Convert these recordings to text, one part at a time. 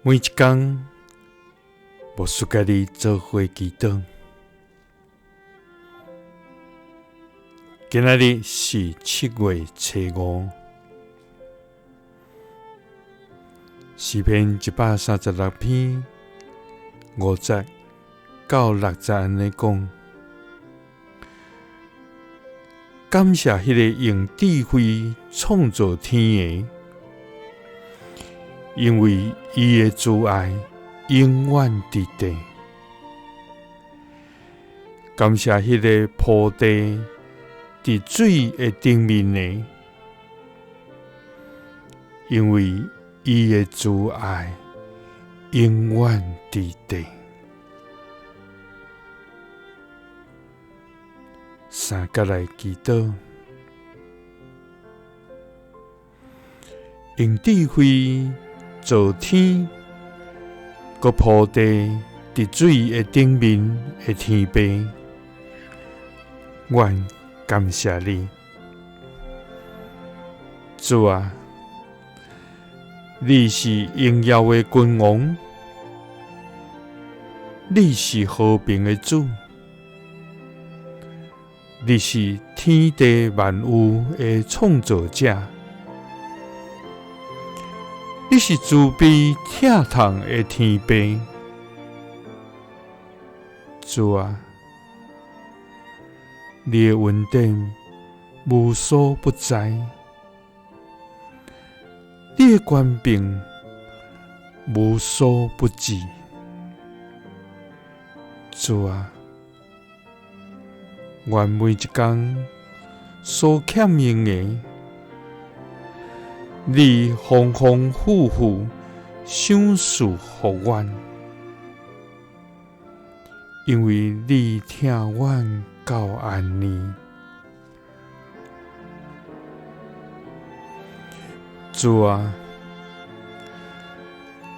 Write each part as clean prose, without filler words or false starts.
每一工，牧师佮你做伙祈祷。今仔日是7月初5，诗篇136篇5节到6节按呢讲：感谢彼个用智慧创造天的，因为伊的慈爱永远伫地。感谢彼个铺地伫水的顶面的，因为伊的慈爱永远伫地。三角来祈祷，用智慧造天，阁铺地伫水的顶面的天父，阮感谢你，主啊，你是荣耀的君王，你是和平的主，你是天地万有的创造者，你是慈悲疼痛的天父，主啊，你的恩典无所不在，你的权柄无所不至，主啊，阮每一工所欠用的，你丰丰富富赏赐予阮，因为你疼阮到按呢。主啊，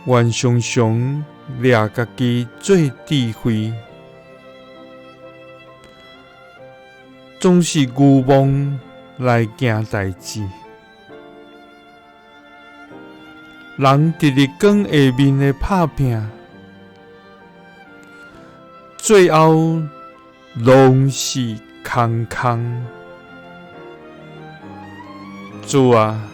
阮常常掠家己做智慧，总是愚妄来行代志。人伫日光下面的拍拼，最后拢是空空。主啊，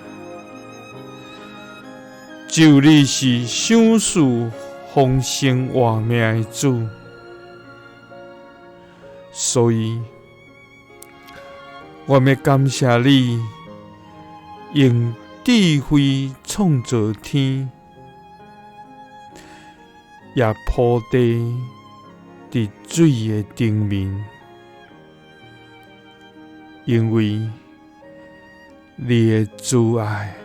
只有你是赏赐丰盛活命的主，所以我欲感谢你，用智慧创造天，也铺地伫水的顶面，因为你的慈爱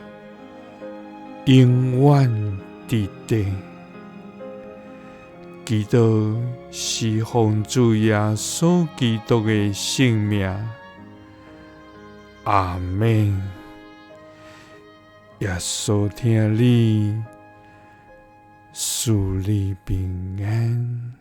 永远伫地。祈祷是奉主耶稣基督的圣名，阿们。耶稣疼你，赐你平安。